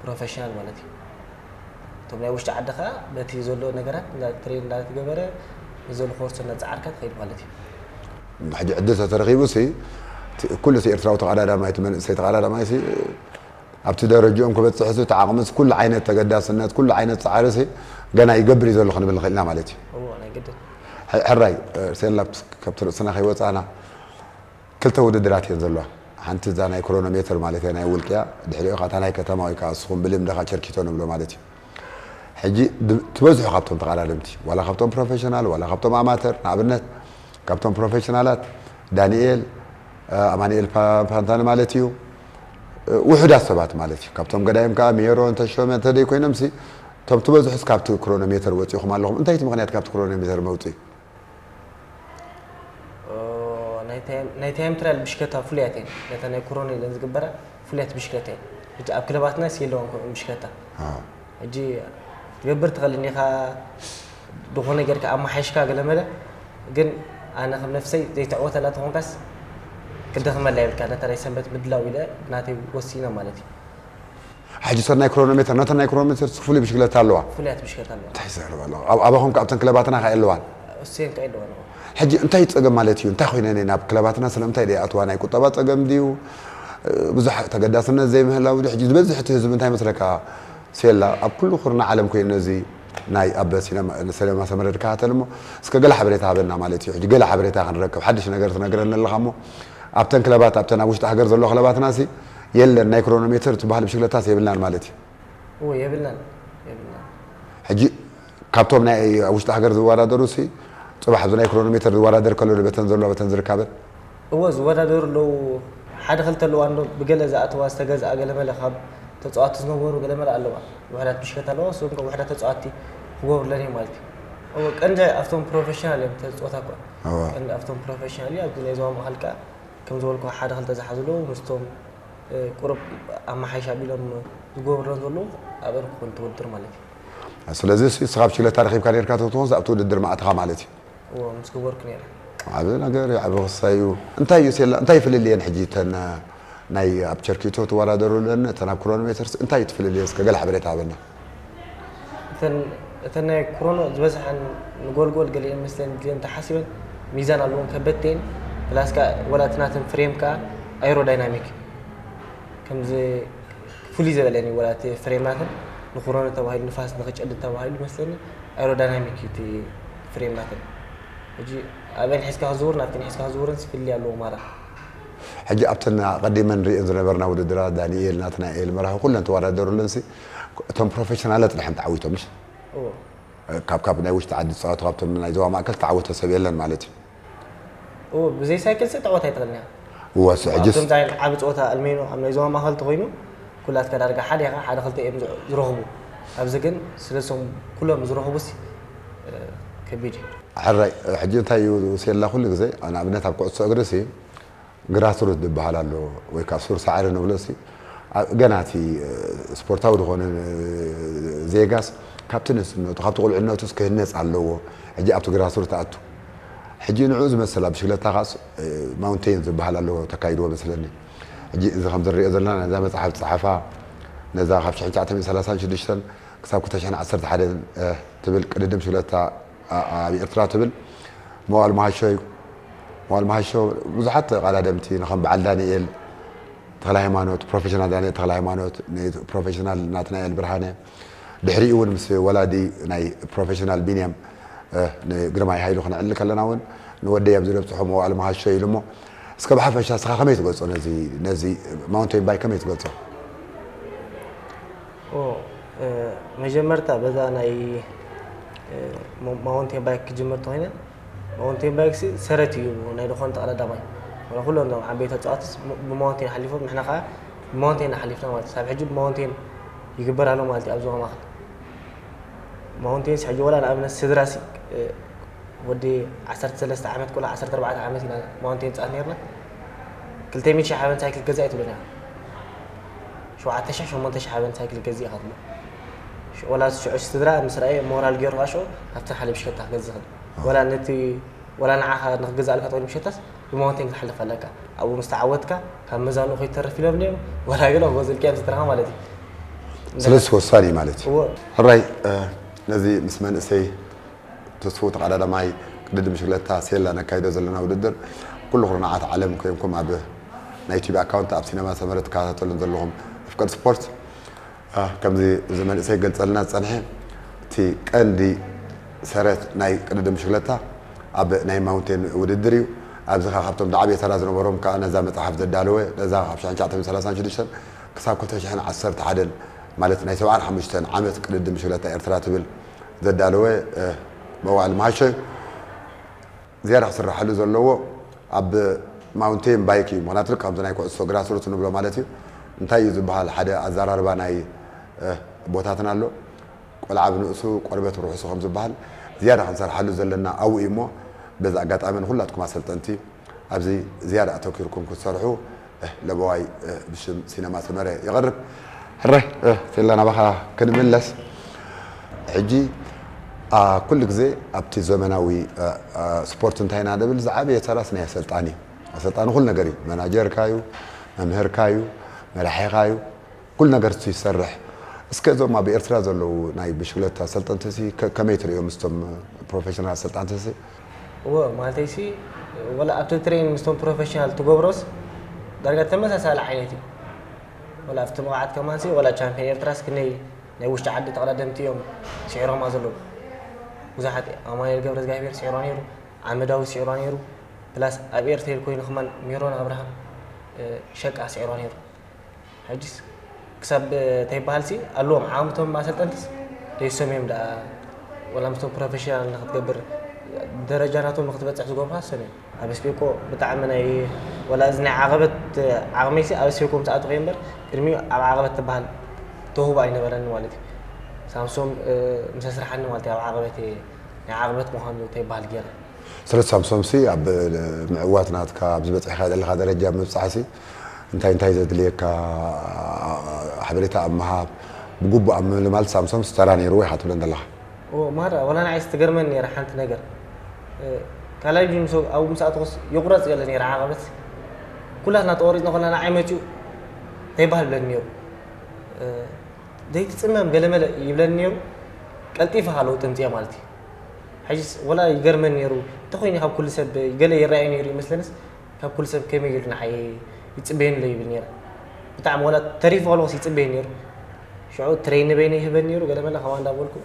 ፕሮፌሽናል ማለት እዩ። እቶም ናይ ውሽጢ ዓዲ ከዓ በቲ ዘሎ ነገራት ትሬን እንዳተገበረ ዘሎ ኮርስ እናፀዓርካ ትኸይድ ማለት እዩ። ሕጂ ዕድል ተተረኺቡ ሲ ኩሉ ሲ ኤርትራዊ ተቐዳዳማይ እቲ መንእሰይ ተቐዳዳማይ ሲ ኣብቲ ደረጅኦም ክበፅሕ ሲ እቲ ዓቕሚ ኩሉ ዓይነት ተገዳስነት ኩሉ ዓይነት ፃዕሪ ሲ ገና ይገብር እዩ ዘሎ ክንብል ንኽእል ኢና ማለት እዩ። እዎ ናይ ግድን። ሕራይ ሴላ ካብቲ ርእስና ከይወፃና ክልተ ውድድራት እየን ዘለዋ። ሓንቲ እዛ ናይ ክሮኖሜትር ማለት እያ ናይ ውልቅያ፣ ድሕሪኡ እታ ናይ ከተማ ወይ ከዓ እስኹም ብልምድኻ ቸርኪቶ ንብሎ ማለት እዩ። ሕጂ ትበዝሑ ካብቶም ተቐዳደምቲ ዋላ ካብቶም ፕሮፌሽናል ዋላ ካብቶም ኣማተር ንኣብነት ካብቶም ፕሮፌሽናላት ዳንኤል ኣማንኤል ፓንታኒ ማለት እዩ። ውሑዳት ሰባት ማለት እዩ። ካብቶም ገዳይም ከዓ ሜሮን ተሾመ እንተደይ ኮይኖም ሲ እቶም ትበዝሑስ ካብቲ ክሮኖሜተር ወፂኹም ኣለኹም። እንታይ እቲ ምክንያት ካብቲ ክሮኖሜተር መውፅኢ? ናይ ታይም ትራያል ብሽክለታ ፍሉያት እየን። ነታ ናይ ኮሮና ኢለን ዝግበራ ፍሉያት ብሽክለታ እየን። ሕጂ ኣብ ክለባትና ሲ የለዋን ከምኡ ብሽክለታ። ሕጂ ትገብር ትኽእል እኒኻ ዝኾነ ጌርካ ኣመሓይሽካ ገለመለ ግን ኣነ ከም ነፍሰይ ዘይትዕወተላ ተኾንካስ ክደኽመላ የብልካ ነታ ናይ ሰንበት ምድላው ኢለ ናተይ ወሲነ ማለት እዩ። ሕጂ ሰብ ናይ ክሮኖሜተር ነተን ናይ ክሮኖሜተር ፍሉይ ብሽክለታ ኣለዋ። ፍሉያት ብሽክለታ ኣለዋ። እንታይ ይዛረብ ኣሎ? ኣብ ኣባኹም ከ ኣብተን ክለባትና ከ የለዋን? እሰን ከ የለዋን። ሕጂ እንታይ ጸገም ማለት እዩ? እንታይ ኮይነን እየን ኣብ ክለባትና ስለምንታይ ደኣ ይኣትዋ? ናይ ቁጠባ ጸገም ድዩ? ብዙሕ ተገዳስነት ዘይምህላው ድዩ? ሕጂ ዝበዝሕ እቲ ህዝቢ እንታይ መስለካ? ሴላ ኣብ ኩሉ ኩርና ዓለም ኮይኑ ነዚ ናይ ኣብ ሲነማ ሰለማ ሰመረ ድከታተል እሞ እስከ ገለ ሓበሬታ ሃበና ማለት እዩ። ሕጂ ገለ ሓበሬታ ክንረክብ ሓድሽ ነገር ትነግረኒ ኣለኻ እሞ ኣብተን ክለባት ኣብተን ኣብ ውሽጢ ሃገር ዘሎ ክለባትና ሲ የለን ናይ ክሮኖሜተር ትበሃል ብሽክለታስ የብልናን ማለት እዩ። እዎ የብልናን የብልናን። ሕጂ ካብቶም ናይ ኣብ ውሽጢ ሃገር ዝወዳደሩ ሲ ፅባሕ ኣብዚ ናይ ክሮኖሜተር ዝወዳደር ከሎ ዶ በተን ዘለዋ በተን ዝርካበን? እዎ ዝወዳደሩ ኣለዉ። ሓደ ክልተ ኣለዋ እንዶ ብገለ ዝኣተዋ ዝተገዝኣ ገለመለ ካብ ተፃዋቲ ዝነበሩ ገለመለ ኣለዋ። ውሕዳት ብሽከታ ኣለዋ እሶም ከ ውሕዳት ተፃዋቲ ክገብሩለን እዮም ማለት እዩ። እዎ ቀንዲ ኣብቶም ፕሮፌሽናል እዮም ተፅወታ እኳ። እዎ። ቀንዲ ኣብቶም ፕሮፌሽናል እዩ ኣብዚ ናይ ዞባ ማእኸል ከዓ ከም ዝበልኩ ሓደ ክልተ ዝሓዙ ኣለዉ ምስቶም ቁሩብ ኣመሓይሽ ኣቢሎም ዝገብሩለን ዘለዉ ኣብአን ክኾን ትውድር ማለት እዩ። ስለዚ እስኻ ብሽክለታ ረኺብካ ነርካ ተትኾንስ ኣብቲ ውድድር ምኣተኻ ማለት እዩ። እዎ ምስ ገበርኩ ነይረ። ዓቢ ነገር እዩ ዓቢ ክሳይ እዩ። እንታይ እዩ ሴላ እንታይ ፍልልየን ሕጂ እተን ናይ ኣብ ቸርኪቶ ትወዳደሩለን እተን ኣብ ክሮኖሜተርስ እንታይ እዩ ትፍልልየን እስከ ገለ ሓበሬታ ሃበና። እተን እተን ናይ ክሮኖ ዝበዝሐን ንጎልጎል ገሊአን መስለን ድልየን ተሓሲበን ሚዛን ኣለዎን ከበድተን ፕላስ ከዓ ወላ እቲ ናተን ፍሬም ከዓ ኣይሮዳይናሚክ ከምዚ ፍሉይ ዘበለኒ ወላ እቲ ፍሬም ናተን ንክሮኖ ተባሂሉ ንፋስ ንክጨድ ተባሂሉ መስለኒ ኣይሮዳይናሚክ እዩ እቲ ፍሬም ናተን ሕጂ ኣበን ሒዝካ ክዝውር ናብተን ሒዝካ ክዝውርን ስፍልይ ኣለዎ ማራ ሕጂ ኣብተን ኣቐዲመን ንሪእን ዝነበርና ውድድራት ዳንኤል ናትናኤል መራሒ ኩለን ተወዳደሩለን ሲ እቶም ፕሮፌሽናላት ድሓን ተዓዊቶም ምሽ እዎ ካብ ካብ ናይ ውሽጢ ዓዲ ዝፃወቱ ካብቶም ናይ ዞባ ማእከል ዝተዓወተ ሰብ የለን ማለት እዩ እዎ ብዘይ ሳይክል ሲ ተዓወት ኣይትኽእልን እያ እወ ሲ ሕጅስ ኣብቶም ዛይን ዓቢ ፀወታ ኣልሜኖ ኣብ ናይ ዞባ ማእኸል ተኮይኑ ኩላትካ ዳርጋ ሓደ ኢኻ ሓደ ክልተ እዮም ዝ- ዝረኽቡ ኣብዚ ግን ስለሶም ኩሎም ዝረኽቡ ሲ እ፣ ከቢድ እዩ ሕራይ ሕጂ እንታይ እዩ ሴላ ኩሉ ግዜ ንኣብነት ኣብ ኩዕሶ እግሪ ሲ ግራስሩት ዝበሃል ኣሎ ወይ ከዓ ሱር ሳዕሪ ንብሎ ሲ ኣ- ገና እቲ እ፣ ስፖርታዊ ዝኾነ እ፣ ዜጋስ ካብቲ ንእስነቱ ካብቲ ቁልዕነቱስ ክህነፅ ኣለዎ ሕጂ ኣብቲ ግራስሩት ኣቱ ሕጂ ንዕኡ ዝመስል ኣብ ብሽክለታ ካስ ማውንቴን ዝበሃል ኣለዎ ተካይድዎ መስለኒ ሕጂ እዚ ከም ዝሪኦ ዘለና ነዛ መፅሓፍ ዝፀሓፋ ነዛ ካብ ሽሕን ትሽዓተ ሚእትን ሰላሳን ሽዱሽተን ክሳብ ክልተ ሽሕን ዓሰርተ ሓደን ትብል ቅድድም ሽለታ ኣብ ኤርትራ ትብል መዋል መሃሾ እዩ። መዋል መሃሾ ብዙሓት ተቐዳደምቲ ንከም በዓል ዳንኤል ተክለ ሃይማኖት፣ ፕሮፌሽናል ዳንኤል ተክለ ሃይማኖት፣ ፕሮፌሽናል ናትናኤል ብርሃነ፣ ድሕሪኡ እውን ምስ ወላዲ ናይ ፕሮፌሽናል ቢንያም ንግርማይ ሃይሉ ክነዕልል ከለና እውን ንወደይ ኣብዚ ነብፅሖ መዋል መሃሾ ኢሉ እሞ እስከ ብሓፈሻ እስኻ ከመይ ትገልፆ ነዚ ነዚ ማውንቴን ባይክ ከመይ ትገልፆ? ኦ መጀመርታ በዛ ናይ ማውንቴን ባይክ ክጅምር ተኮይነ ማውንቴን ባይክ ሲ ሰረት እዩ ናይ ዝኾነ ተቐዳዳማይ ወላ ኩሎም ዞም ዓበይቲ ተፃዋትስ ብማውንቴን ሓሊፎም ንሕና ከዓ ብማውንቴን ሓሊፍና ማለት ሳብ ሕጂ ብማውንቴን ይግበር ኣሎ ማለት እዩ ኣብ ዞባ ማእኸል ማውንቴንስ ሕጂ ወላ ንኣብነት ስድራ ሲ ወዲ ዓሰርተ ሰለስተ ዓመት ቆልዓ ዓሰርተ ኣርባዕተ ዓመት ኢና ማውንቴን ፃት ነርና ክልተ ሚእቲ ሺሕ ሓበን ሳይክል ገዛ ኣይትብለና ሸውዓተ ሺሕ ሸሞንተ ሺሕ ሓበን ሳይክል ገዚ ኢኻ ትብሎ ወላ ሽዑ ስድራ ምስ ረኣየ ሞራል ገይሩ ከዓ ሽዑ ኣብቲ ሓደ ብሽከታ ክገዝእ ይኽእል። ወላ ነቲ ወላ ንዓኻ ንክገዝኣልካ ተኮይኑ ብሽከታስ ብማውንቴን ክትሓልፍ ኣለካ። ኣብኡ ምስ ተዓወትካ ካብ መዛኑ ከይተርፍ ኢሎም ድዮም ወላ ገለ ክገዝኡልካ እዮም ስድራኻ ማለት እዩ። ስለዚ ወሳኒ ማለት እዩ። እዎ። ሕራይ ነዚ ምስ መንእሰይ ተስፉ ተቐዳዳማይ ቅድድም ብሽክለታ ሴላ ነካይዶ ዘለና ውድድር ኩሉ ኩርናዓት ዓለም ኮይንኩም ኣብ ናይ ዩቲዩብ ኣካውንት ኣብ ሲነማ ሰመረ ትከታተሉን ዘለኹም ኣፍቀር ስፖርት ከምዚ እዚ መንእሰይ ገልፀልና ዝፀንሐ እቲ ቀንዲ ሰረት ናይ ቅድድም ብሽክለታ ኣብ ናይ ማውንቴን ውድድር እዩ። ኣብዚ ከዓ ካብቶም ዝዓበየ ተራ ዝነበሮም ከዓ ነዛ መፅሓፍ ዘዳለወ ነዛ ካብ ሽሕን ትሽዓተ ሚእትን ሰላሳን ሽዱሽተን ክሳብ ክልተ ሽሕን ዓሰርተ ሓደን ማለት ናይ ሰብዓን ሓሙሽተን ዓመት ቅድድም ብሽክለታ ኤርትራ ትብል ዘዳለወ መዋእል መሃሸ ዝያዳ ክስራሓሉ ዘለዎ ኣብ ማውንቴን ባይክ እዩ። ምክንያቱ ልክ ከምዚ ናይ ኩዕሶ ግራስሩት ንብሎ ማለት እዩ። እንታይ እዩ ዝበሃል ሓደ ኣዘራርባ ናይ ቦታትና ኣሎ። ቆልዓ ብንእሱ ቆርበት ርሑሱ ከም ዝበሃል ዝያዳ ክንሰርሓሉ ዘለና ኣብኡ እዩ እሞ በዚ ኣጋጣሚ ንኩላትኩም ኣሰልጠንቲ ኣብዚ ዝያዳ ኣተኪርኩም ክትሰርሑ ለበዋይ ብሽም ሲነማ ሰመረ የቕርብ። ሕራይ ቴላ ናባኻ ክንምለስ ሕጂ ኩሉ ግዜ ኣብቲ ዘመናዊ ስፖርት እንታይ ኢና ንብል ዝዓበየ ተራስ ናይ ኣሰልጣኒ ኣሰልጣኒ ኩሉ ነገር እዩ። መናጀርካ እዩ፣ መምህርካ እዩ፣ መራሒኻ እዩ። ኩሉ ነገር እሱ ይሰርሕ። እስከ እዞም ኣብ ኤርትራ ዘለዉ ናይ ብሽክለታ ኣሰልጠንቲ ሲ ከመይ ትርእዮም ምስቶም ፕሮፌሽናል ኣሰልጣንቲ ሲ? እወ ማለተይ ሲ ወላ ኣብቲ ትሬን ምስቶም ፕሮፌሽናል ትገብሮስ ዳርጋ ተመሳሳሊ ዓይነት እዩ። ወላ ኣብቲ መቕዓት ከማን ሲ ወላ ቻምፒዮን ኤርትራስ ክንደይ ናይ ውሽጢ ዓዲ ተቐዳደምቲ እዮም ስዒሮማ ዘለዉ። ብዙሓት ኣማኑኤል ገብረ እግዚኣብሔር ስዒሮ ነይሩ፣ ዓመዳዊ ስዒሮ ነይሩ። ፕላስ ኣብ ኤርትራ ኮይኑ ከማን ሜሮን ኣብርሃም ሸቃ ስዒሮ ነይሩ። ሕጅስ ክሳብ ተይበሃል ሲ ኣለዎም ዓቕምቶም ኣሰልጠንትስ ደይሶም እዮም ደኣ ወላ ምስቶም ፕሮፌሽናል ንክትገብር ደረጃ ናቶም ንክትበፅሕ ዝገብሩካ እሶም እዮም። ኣብ ስፔኮ ብጣዕሚ ናይ ወላ እዚ ናይ ዓቐበት ዓቕመይሲ ኣብ ስፔኮ ምስ ኣተኹ እየ እምበር ቅድሚኡ ኣብ ዓቐበት ትበሃል ተውህቦ ኣይነበረኒ ማለት እዩ። ሳምሶም ምስ ኣስርሓኒ ማለት እዩ ኣብ ዓቐበት እየ ናይ ዓቐበት ምዃኑ ተይበሃል ገይረ። ስለዚ ሳምሶምሲ ኣብ ምዕዋት ናትካ ኣብዚ በፂሕካ ዘለካ ደረጃ ምብፃሕሲ እንታይ እንታይ ዘድልየካ ሓበሬታ ኣብ ምሃብ ብግቡእ ኣብ ምምልማል ሳምሶምሲ ተራ ነይርዎ ኢካ ትብለን ዘለካ። እዎ ማራ ወላ ንዓይስ ትገርመኒ ነይራ ሓንቲ ነገር ካልኣይ ጁን ሰው ኣብኡ ምስ ኣተኹስ ይቑረፅ ገለ ነይራ ዓቐበት ኩላትና ተቖሪፅና ኮለና ንዓይ መፅኡ ተይበሃል ብለኒ ነይሩ ዘይትፅመም ገለመለ ይብለኒ ነይሩ ቀልጢፈ ኢኻ ለውጢ ኣምፅኣ ማለት እዩ ሕጂስ ወላ ይገርመኒ ነይሩ እንተኾይኑ ካብ ኩሉ ሰብ ገለ ይረኣይ ነይሩ ይመስለንስ ካብ ኩሉ ሰብ ከመይ ኢሉ ንዓይ ይፅበየኒ ዶ ይብል ነይረ ብጣዕሚ ወላ ተሪፉ ከለኹስ ይፅበየኒ ነይሩ ሽዑ ትሬን ንበይነ ይህበኒ ነይሩ ገለመለ ከምኣ እንዳበልኩ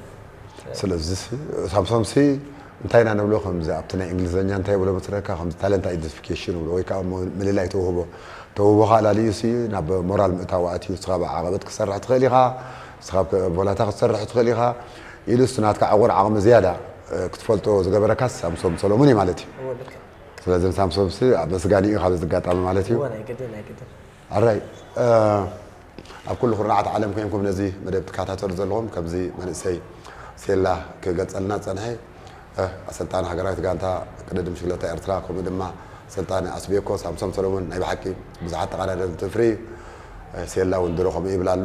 ስለዚ ሳምሶምሲ እንታይ ኢና ንብሎ ከምዚ ኣብቲ ናይ እንግሊዝኛ እንታይ ብሎ መስለካ ከምዚ ታለንት ኣይደንቲፊኬሽን ብሎ ወይ ከዓ ምልላይ ተውህቦ ተውህቦኻ ኣላልዩሲ ናብ ሞራል ምእታው ኣትዩ ንስኻ ብዓቐበት ክትሰርሕ ትኽእል ኢኻ ንስኻ ቮላታ ክትሰርሕ ትኽእል ኢኻ ኢሉስ ናትካ ዕቑር ዓቕሚ ዝያዳ ክትፈልጦ ዝገበረካስ ሳምሶም ሰሎሙን እዩ ማለት እዩ ስለዚ ንሳምሶምሲ ኣመስጋኒ እዩ ካብ ዝጋጣሚ ማለት እዩ ኣራይ ኣብ ኩሉ ኩርናዓት ዓለም ኮይንኩም ነዚ መደብ ትከታተሉ ዘለኹም ከምዚ መንእሰይ ሴላ ክገልፀልና ዝፀንሐ ኣሰልጣኒ ሃገራዊት ጋንታ ቅድድም ሽግለታ ኤርትራ ከምኡ ድማ ኣሰልጣኒ ኣስቤኮ ሳምሶም ሰሎሞን ናይ ብሓቂ ብዙሓት ተቐዳደምቲ ፍሪ ሴላ እውን ድሮ ከምኡ ይብል ኣሎ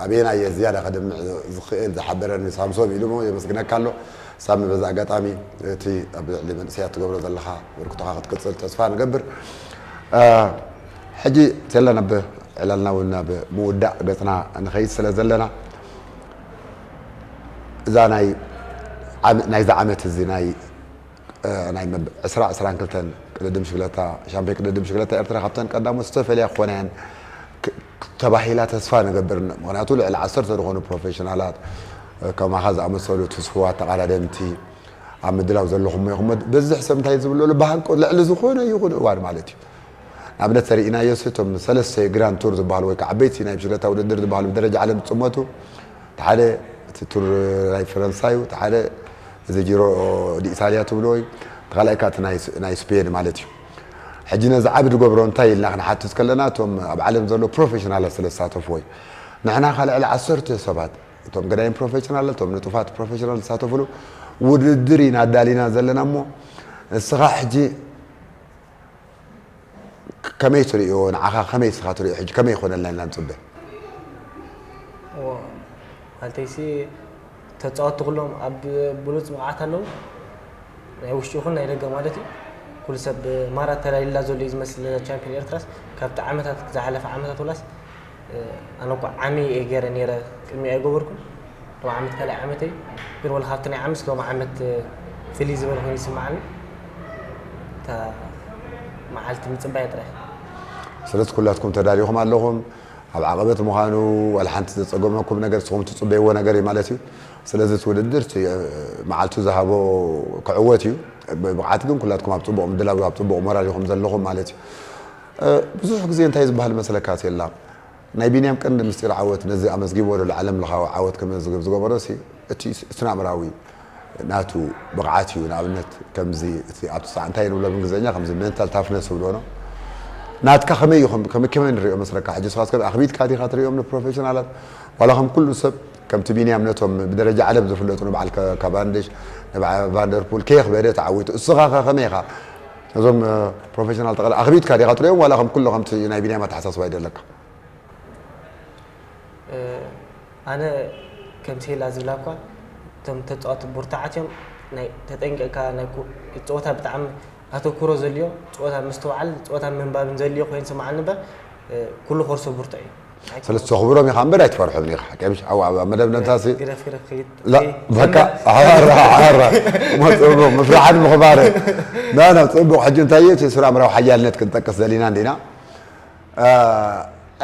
ኣበየናየ ዝያዳ ከድምዕ ዝኽእል ዝሓበረኒ ሳምሶም ኢሉ የመስግነካ ኣሎ ሳሚ በዚ ኣጋጣሚ እቲ ኣብ ልዕሊ መንእሰያት ትገብሮ ዘለኻ በርክቶኻ ክትቅፅል ተስፋ ንገብር ሕጂ ሴላ ናብ ዕላልና እውን ናብ ምውዳእ ገፅና ንኸይድ ስለ ዘለና እዛ ናይ ናይዚ ዓመት እዚ ናይ ናይ ዕስራ ዕስራን ክልተን ቅድድም ሽግለታ ሻምፒዮን ቅድድም ሽግለታ ኤርትራ ካብተን ቀዳሞት ዝተፈልያ ክኾና እየን ተባሂላ ተስፋ ንገብር ምክንያቱ ልዕሊ ዓሰርተ ዝኾኑ ፕሮፌሽናላት ከማኻ ዝኣመሰሉ ትስፉዋት ተቓዳደምቲ ኣብ ምድላው ዘለኹም ኢኹም በዝሕ ሰብ እንታይ ዝብለሉ ብሃንቆ ልዕሊ ዝኾነ ይኹን እዋን ማለት እዩ ንኣብነት ተሪኢናዮ እቶም ሰለስተ ግራንድ ቱር ዝበሃሉ ወይ ከዓ ዓበይቲ ናይ ብሽክለታ ውድድር ዝበሃሉ ብደረጃ ዓለም ዝፅመቱ እቲ ሓደ እቲ ቱር ናይ ፈረንሳዩ እቲ ሓደ እዚ ጂሮ ዲኢታልያ ትብሎ እዩ እቲ ካልኣይ ከዓ ናይ ስፔን ማለት እዩ ሕጂ ነዚ ዓቢ ዝገብሮ እንታይ ኢልና ክንሓትት ከለና እቶም ኣብ ዓለም ዘሎ ፕሮፌሽናላት ስለ ዝሳተፍዎ እዩ ንሕና ካልዕ ዓሰርተ ሰባት እቶም ገዳይም ፕሮፌሽናል እቶም ንጡፋት ፕሮፌሽናል ዝሳተፍሉ ውድድር ኢና ኣዳሊና ዘለና እሞ ንስኻ ሕጂ ከመይ ትርእዮ ንዓኻ ከመይ ስኻ ትርእዮ ሕጂ ከመይ ይኾነልና ኢና ንፅበ ካልተይሲ ተጻወትቲ ኩሎም ኣብ ብሉጽ ብቕዓት ኣለዉ። ናይ ውሽጢ ይኹን ናይ ደገ ማለት እዩ። ኩሉ ሰብ ማራ ተላሊላ ዘሎ እዩ ዝመስል ቻምፒዮን ኤርትራስ። ካብቲ ዓመታት ዝሓለፈ ዓመታት ወላስ ኣነ እኳ ዓሚ እየ ገይረ ነይረ ቅድሚ ኣይገበርኩን። ሎም ዓመት ካልኣይ ዓመተይ ግን ወላ ካብቲ ናይ ዓምስ ሎም ዓመት ፍልይ ዝበለ ኮይኑ ይስምዓኒ። እታ መዓልቲ ምጽባይ ጥራሕ። ስለዚ ኩላትኩም ተዳሊኹም ኣለኹም። ኣብ ዓቐበት ምዃኑ ዋላ ሓንቲ ዘጸገመኩም ነገር ንስኹም ትጽበይዎ ነገር እዩ ማለት እዩ። ስለዚ እቲ ውድድር እቲ መዓልቱ ዝሃቦ ክዕወት እዩ። ብብቕዓት ግን ኩላትኩም ኣብ ጽቡቕ ምድላው ኣብ ጽቡቕ ሞራል ኢኹም ዘለኹም ማለት እዩ። ብዙሕ ግዜ እንታይ ዝበሃል መስለካ ሴላ ናይ ቢንያም ቀንዲ ምስጢር ዓወት ነዚ ኣመዝጊብዎ ዘሎ ዓለም ለኻዊ ዓወት ከመዝግብ ዝገበሮ ሲ እቲ ስነ ኣእምራዊ ናቱ ብቕዓት እዩ። ንኣብነት ከምዚ እቲ ኣብቲ ሰዓት እንታይ ንብሎ ብእንግሊዝኛ ከምዚ ሜንታል ታፍነስ ይብልዎ ነው። ናትካ ከመይ እዩ ከም ከመይ ከመይ ንሪኦ መስለካ ሕጂ ንስኻስ ከም ኣኽቢድካ ዲኻ ትሪኦም ንፕሮፌሽናላት ዋላ ከም ኩሉ ሰብ ከምቲ ቢንያም ነቶም ብደረጃ ዓለም ዝፍለጡ ንበዓል ካቫንድሽ ንበዓል ቫንደርፑል ከየኽበደ ተዓዊቱ እስኻ ከ ከመይ ኢኻ ነዞም ፕሮፌሽናል ጠቕላ ኣኽቢድካ ዲኻ ትሪኦም ዋላ ከም ኩሎ ከምቲ ናይ ቢንያም ኣተሓሳስባ ይደለካ ኣነ ከም ሴላ ዝብላ እኳ እቶም ተፃወቲ ብርቱዓት እዮም። ናይ ተጠንቂቕካ ናይ ጸወታ ብጣዕሚ ኣተኩሮ ዘልዮ ጸወታ ምስትውዓል ጸወታ ምንባብን ዘልዮ ኮይኑ ስምዓኒ እምበር ኩሉ ኮርሶ ብርቱዕ እዩ። ስለዚ ተኽብሮም ኢኻ እምበር ኣይትፈርሖም ኢኻ ሓቀምሽ ኣብ ኣብ መደብ ነንታሲ ግደፍ ግደፍ ክይድ لا በቃ ዓራ ዓራ መጽቡቕ ምፍራሕን ምኽባርን ና ናብ ጽቡቕ ሕጂ እንታይ እዩ እቲ ስራ ምራው ሓያልነት ክንጠቅስ ዘሊና እንዲና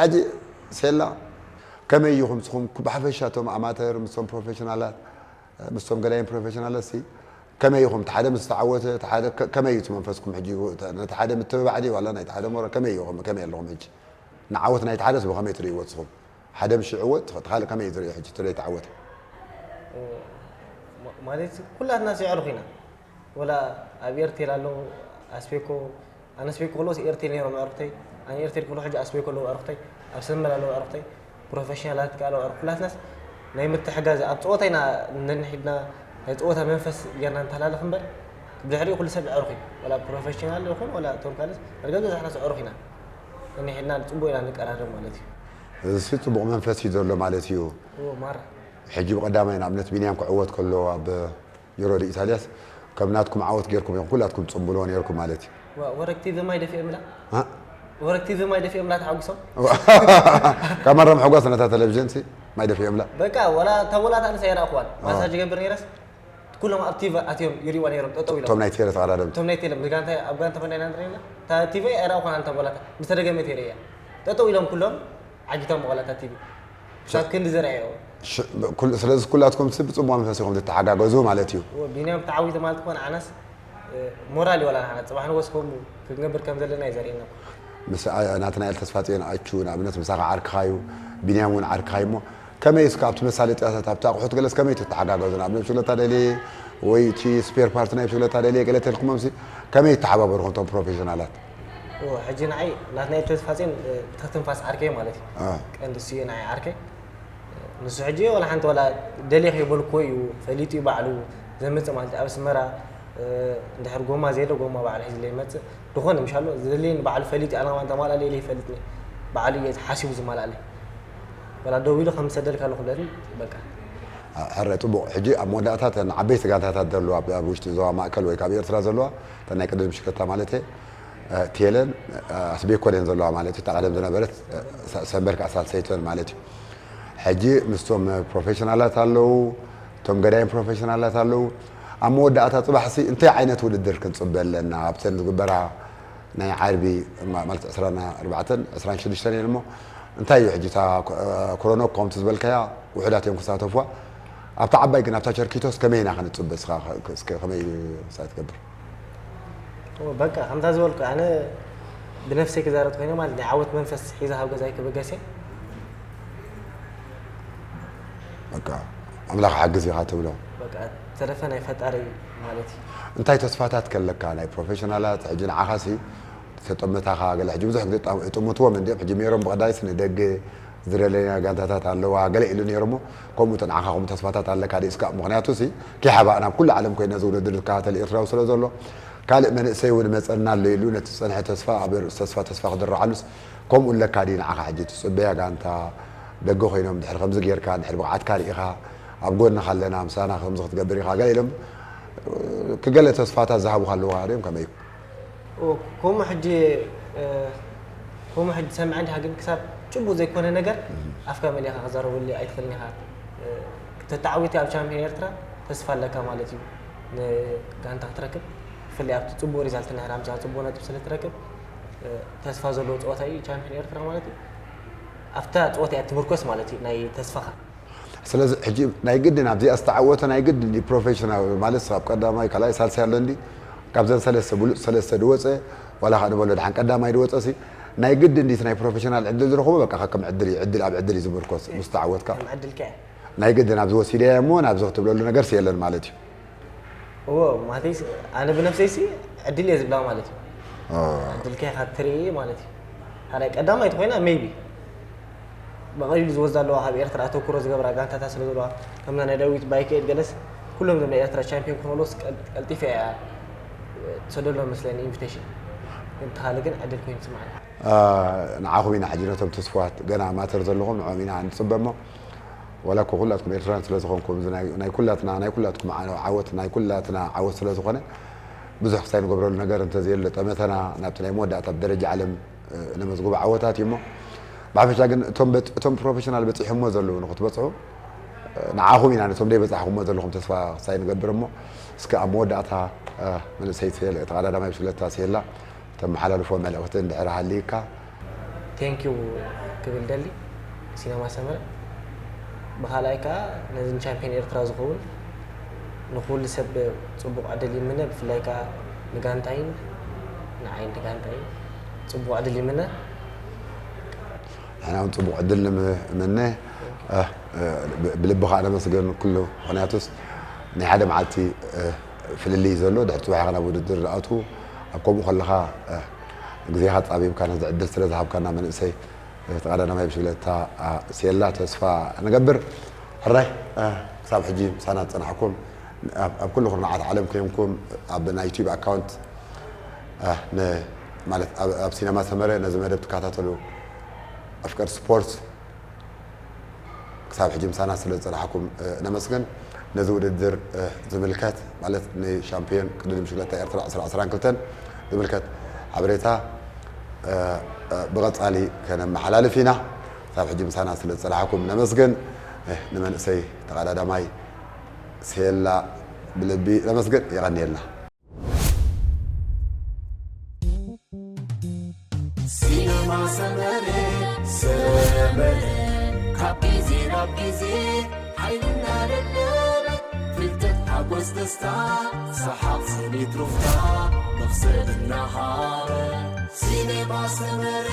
ሕጂ ሴላ ከመይ ኢኹም ንስኹም ብሓፈሻ እቶም ኣማተር ምስቶም ፕሮፌሽናላት ምስቶም ገላይን ፕሮፌሽናላት ሲ ከመይ ኢኹም እቲ ሓደ ምስ ተዓወተ እቲ ሓደ ከመይ እዩ እቲ መንፈስኩም ሕጂ ነቲ ሓደ ምትብባዕ ድዩ ዋላ ናይቲ ሓደ ሞራ ከመይ ኢኹም ከመይ ኣለኹም ሕጂ ንዓወት ናይቲ ሓደስ ብኸመይ ትርእይዎ ንስኹም ሓደ ምሽ ይዕወት እቲ ካልእ ከመይ እዩ ዝርእዮ ሕጂ እቲ ዘይተዓወተ ማለት ኩላትና ሲዕሩኽ ኢና ወላ ኣብ ኤርቴል ኣለዉ ኣስፔኮ ኣነ ስፔኮ ክብሎስ ኤርቴል ነይሮም ኣዕሩኽተይ ኣነ ኤርቴል ክብሎ ሕጂ ኣስፔኮ ኣለዉ ኣዕሩኽተይ ኣብ ሰመራ ኣለዉ ኣዕሩኽተይ ፕሮፌሽናላት ከኣ ኣለዉ ኣዕሩኽ ኩላትናስ ናይ ምትሕጋዝ ኣብ ፀወታ ኢና ነንሒድና ናይ ፀወታ መንፈስ ጌርና ንተሃላለኽ እምበር ብድሕሪኡ ኩሉ ሰብ ኣዕሩኽ እዩ ወላ ፕሮፌሽናል ይኹን ወላ እቶም ካልስ ዳርጋ ገዛሕናስ ኣዕሩኽ ኢና ነንሒድና ፅቡቅ ኢና ንቀራረብ ማለት እዩ እዚ ጽቡቕ መንፈስ እዩ ዘሎ ማለት እዩ እዎ ማራ ሕጂ ብቐዳማይ ንኣብነት ቢንያም ክዕወት ከሎ ኣብ ዩሮ ድ ኢታልያስ ከም ናትኩም ዓወት ጌርኩም ኢኹም ኩላትኩም ትጽምብልዎ ኔርኩም ማለት እዩ ወረግ ቲቪ ማይ ደፊኦም ኢላ እ? ወረግ ቲቪ ማይ ደፊኦም ኢላ ተሓጉሶም ካብ መራ ምሕጓስ ነታ ቴሌቪዥን ሲ ማይ ደፊኦም ኢላ በቃ ወላ እታ ወላታ ኣነስ ኣይረኣኽዋን ማሳጅ ገብር ነይረስ ኩሎም ኣብ ቲቪ ኣትዮም ይሪእዋ ነይሮም ጠጠው ኢሎም እቶም ናይ ቴሌ ተቐዳደምቲ እቶም ናይ ቴሌ ጋንታ ኣብ ጋንታ ኮና ኢና ንርኢ ታ ቲቪ ኣይረኣኽዋን ኣንታ ወላታ ምስ ተደገመት የርእያ ጠጠው ኢሎም ኩሎም ዓጊቶም ወላታ ቲቪ ክሳብ ክንዲ ዝረኣዮ ስለዚ ኩላትኩም ሲ ብፅቡቅ መንፈስ ኢኹም ትተሓጋገዙ ማለት እዩ ቢንያም ተዓዊቱ ማለት ኮነ ዓናስ ሞራል ይወላ ንዓና ፅባሕ ንጎስ ከምኡ ክንገብር ከም ዘለና እዩ ዘርእየና ምስ ናትናኤል ተስፋፅዮን ኣቹ ንኣብነት ምሳኻ ዓርክኻ እዩ ቢንያም እውን ዓርክኻ እዩ እሞ ከመይ እስከ ኣብቲ መሳለጥያታት ኣብቲ ኣቑሑት ገለስ ከመይ ትተሓጋገዙ ንኣብነት ብሽክለታ ደልየ ወይ እቲ ስፔር ፓርት ናይ ብሽክለታ ደልየ ገለ ተልኩሞም ሲ ከመይ ይተሓባበሩ ከምቶም ፕሮፌሽናላት ሕጂ ንዓይ ናትናኤል ተስፋፅዮን ተትንፋስ ዓርከይ ማለት እዩ ቀንዲ ስዮ ንዓይ ዓርከይ ንሱ ሕጂ ዋላ ሓንቲ ዋላ ደልየ ከይበልኩዎ እዩ ፈሊጡ እዩ ባዕሉ ዘምፅእ ማለት ኣብ ኣስመራ እንድሕር ጎማ ዘየለ ጎማ ባዕሉ ሒዝለ ይመፅእ ዝኾነ ምሻሎ ዘድልየኒ ባዕሉ ፈሊጡ ኣነ ከማን ተማላልየ ኢለ ይፈልጥ ባዕሉ እየ ሓሲቡ ዝማላእለይ ዋላ ደው ኢሉ ከም ዝሰደልካ ኣለኹ ብለኒ በቃ ሕረ ፅቡቕ ሕጂ ኣብ መወዳእታ ተን ዓበይቲ ጋንታታት ዘለዋ ኣብ ውሽጢ ዞባ ማእከል ወይ ካብ ኤርትራ ዘለዋ ተን ናይ ቅድም ሽከታ ማለት ቴለን ኣስቤኮን እየን ዘለዋ ማለት እዩ። እታ ቀደም ዝነበረት ሰንበርክ ኣሳልሰይቶን ማለት እዩ። ሕጂ ምስቶም ፕሮፌሽናላት ኣለዉ፣ እቶም ገዳይም ፕሮፌሽናላት ኣለዉ። ኣብ መወዳእታ ፅባሕሲ እንታይ ዓይነት ውድድር ክንፅበ ኣለና? ኣብተን ዝግበራ ናይ ዓርቢ ማለት ዕስራን ኣርባዕተን ዕስራን ሽዱሽተን እየን እሞ እንታይ እዩ ሕጂ እታ ክሮኖ ከምቲ ዝበልካያ ውሑዳት እዮም ክሳተፉዋ። ኣብታ ዓባይ ግን ኣብታ ቸርኪቶስ ከመይ ኢና ክንፅበ እስኻ እስከ ከመይ እዩ ሳይ ትገብር? በቃ ከምታ ዝበልኩ ኣነ ብነፍሰይ ክዛረብ ኮይነ ማለት ናይ ዓወት መንፈስ ሒዛ ካብ ገዛይ ክብገስ እየ በቃ ኣምላኽ ሓግዝ ኢኻ ትብሎ በቃ ተረፈ ናይ ፈጣሪ ማለት እዩ እንታይ ተስፋታት ከለካ ናይ ፕሮፌሽናላት ሕጂ ንዓኻሲ ተጠምታኻ ገለ ሕጂ ብዙሕ ግዜ ይጥምትዎም እንዲኦም ሕጂ ሜሮም ብቐዳይስ ንደገ ዝደለና ጋንታታት ኣለዋ ገለ ኢሉ ነይሩ እሞ ከምኡ ንዓኻ ከምኡ ተስፋታት ኣለካ ድዩ እስካ ምክንያቱ ሲ ኪሓባ ናብ ኩሉ ዓለም ኮይና ዝውድድር ዝከታተል ኤርትራዊ ስለ ዘሎ ካልእ መንእሰይ እውን መፀና ኣሎ ኢሉ ነቲ ዝፀንሐ ተስፋ ኣብ ተስፋ ተስፋ ክድረዓሉስ ከምኡ ኣለካ ድዩ ንዓኻ ሕጂ ትፅበያ ጋንታ ደገ ኮይኖም ድሕሪ ከምዚ ጌርካ፣ ድሕሪ ብቕዓትካ ርኢኻ፣ ኣብ ጎንኻ ኣለና፣ ምሳና ከምዚ ክትገብር ኢኻ፣ ገለ ኢሎም፣ ክገለ ተስፋታት ዝሃቡኻ ኣለዉ ድዮም፣ ከመይ እዩ? ከምኡ ሕጂ ከምኡ ሕጂ ሰምዐ እንዲኻ፣ ግን ክሳብ ጭቡጥ ዘይኮነ ነገር ኣፍካ መሊእኻ ክዛረበሉ ኣይትኽእልን ኢኻ። ተተዓዊትካ ኣብ ቻምፒዮን ኤርትራ ተስፋ ኣለካ ማለት እዩ፣ ንጋንታ ክትረክብ። ብፍላይ ኣብቲ ጽቡቕ ሪዛልት እንድሕር ኣምጺኻ፣ ጽቡቕ ነጥቢ ስለ ትረክብ፣ ተስፋ ዘለዎ ጸወታ እዩ ቻምፒዮን ኤርትራ ማለት እዩ። ኣብታ ጸወታ እያ ትምርኮስ ማለት እዩ ናይ ተስፋኻ። ስለዚ ሕጂ ናይ ግድን ኣብዚኣ ዝተዓወተ ናይ ግድን ፕሮፌሽናል ማለት ኣብ ቀዳማይ ካልኣይ ሳልሳይ ኣሎ እንዲ ካብዘን ሰለስተ ብሉፅ ሰለስተ ድወፀ ዋላ ከዓ ንበሎ ድሓን ቀዳማይ ድወፀ ሲ ናይ ግድን እንዲት ናይ ፕሮፌሽናል ዕድል ዝረኽቦ በቃ ከም ዕድል እዩ ዕድል ኣብ ዕድል እዩ ዝምርኮስ ምስ ተዓወትካ ከም ዕድልካ እያ። ናይ ግድን ኣብዚ ወሲደ እሞ ናብዚ ክትብለሉ ነገር የለን ማለት እዩ። እዎ ማለተይ ኣነ ብነፍሰይ ሲ ዕድል እየ ዝብላ ማለት እዩ። ዕድልካ ኢኻ ትርኢ ማለት እዩ። ሓደ ቀዳማይ ተኮይና ሜይቢ ብቐሊሉ ዝወስዳ ኣለዋ ካብ ኤርትራ ኣተኩሮ ዝገብራ ጋንታታት ስለ ዘለዋ ከምና ናይ ዳዊት ባይከኤድ ገለስ ኩሎም ዞም ናይ ኤርትራ ቻምፒዮን ክኾኑ ቀልጢፈ እያ ትሰደሎም መስለኒ ኢንቪቴሽን ግን ተኻለ ግን ዕድል ኮይኑ ትስማዓኒ። ንዓኹም ኢና ሕጂ ነቶም ተስፍዋት ገና ኣማተር ዘለኹም ንዖም ኢና ንፅበ እሞ ዋላ እኮ ኩላትኩም ኤርትራውያን ስለ ዝኾንኩም እዚ ናይ- ናይ ኩላትና ናይ ኩላትኩም ዓ- ዓወት ናይ ኩላትና ዓወት ስለ ዝኾነ ብዙሕ ክሳይ ንገብረሉ ነገር እንተዘየሎ ጠመተና ናብቲ ናይ መወዳእታ ብደረጃ ዓለም ነመዝግቦ ዓወታት እዩ እሞ ብሓፈሻ ግን እቶም በፅ- እቶም ፕሮፌሽናል በፂሖሞ ዘለዉ ንክትበፅሑ ንዓኹም ኢና ነቶም ደይበፃሕኩሞ ዘለኹም ተስፋ ክሳይ ንገብር እሞ እስከ ኣብ መወዳእታ መንእሰይ ተቐዳዳማይ ብሽክለታ ስየላ ተመሓላልፎ መልእኽቲ እንድሕር ሃልይካ። ቴንኪው ክብል ደሊ ሲነማ ሰመረ ብካልኣይ ከዓ ነዚ ንቻምፒዮን ኤርትራ ዝኸውን ንኩሉ ሰብ ፅቡቕ ዕድል ይምነ ብፍላይ ከዓ ንጋንታይን ንዓይን ንጋንታይን ፅቡቕ ዕድል ይምነ። ንሕና እውን ፅቡቕ ዕድል ንምነ ብልቢ ከዓ ነመስገን ኩሉ ምክንያቱስ ናይ ሓደ መዓልቲ ፍልልይ ዘሎ ድሕሪ ፅባሕ ኢኻ ናብ ውድድር ዝኣትዉ ኣብ ከምኡ ከለኻ ግዜኻ ፃቢብካ ነዚ ዕድል ስለ ዝሃብካና መንእሰይ ተቐዳዳማይ ብሽክለታ ሴላ ተስፋ ንገብር ሕራይ ክሳብ ሕጂ ምሳና ዝፀናሕኩም ኣብ ኩሉ ኩርናዓት ዓለም ኮይንኩም ኣብ ናይ ዩቲዩብ ኣካውንት ማለት ኣብ ሲነማ ሰመረ ነዚ መደብ ትከታተሉ ኣፍቀር ስፖርት ክሳብ ሕጂ ምሳና ስለ ዝፀናሕኩም ነመስግን። ነዚ ውድድር ዝምልከት ማለት ንሻምፒዮን ቅድድም ብሽክለታ ኤርትራ ዕስራ ዕስራን ክልተን ዝምልከት ሓበሬታ ብቐፃሊ ከነመሓላልፍ ኢና። ክሳብ ሕጂ ምሳና ስለ ዝፀናሕኩም ነመስግን። ንመንእሰይ ተቐዳዳማይ ሴላ ብልቢ ነመስግን። የቐንየልና። ሲነማ ሰመረ ሰመረ ካብ ግዜ ናብ ግዜ ሓይሊ እናደለበ ፍልጠት ሓጎስ ደስታ ሰሓቕ ስኒት ሩፍታ መኽሰብ እናሃበ ሲነማ ሰመረ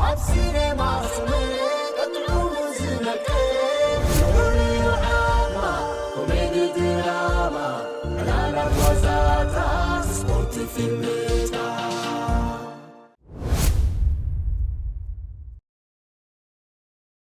ኣብ ሲነማ ሰመረ ጥዑሙ ዝነቅል ንዑ ዓማ ኮሜዲ ድራማ ዕላላት ዋዛታት ስፖርት ፊልም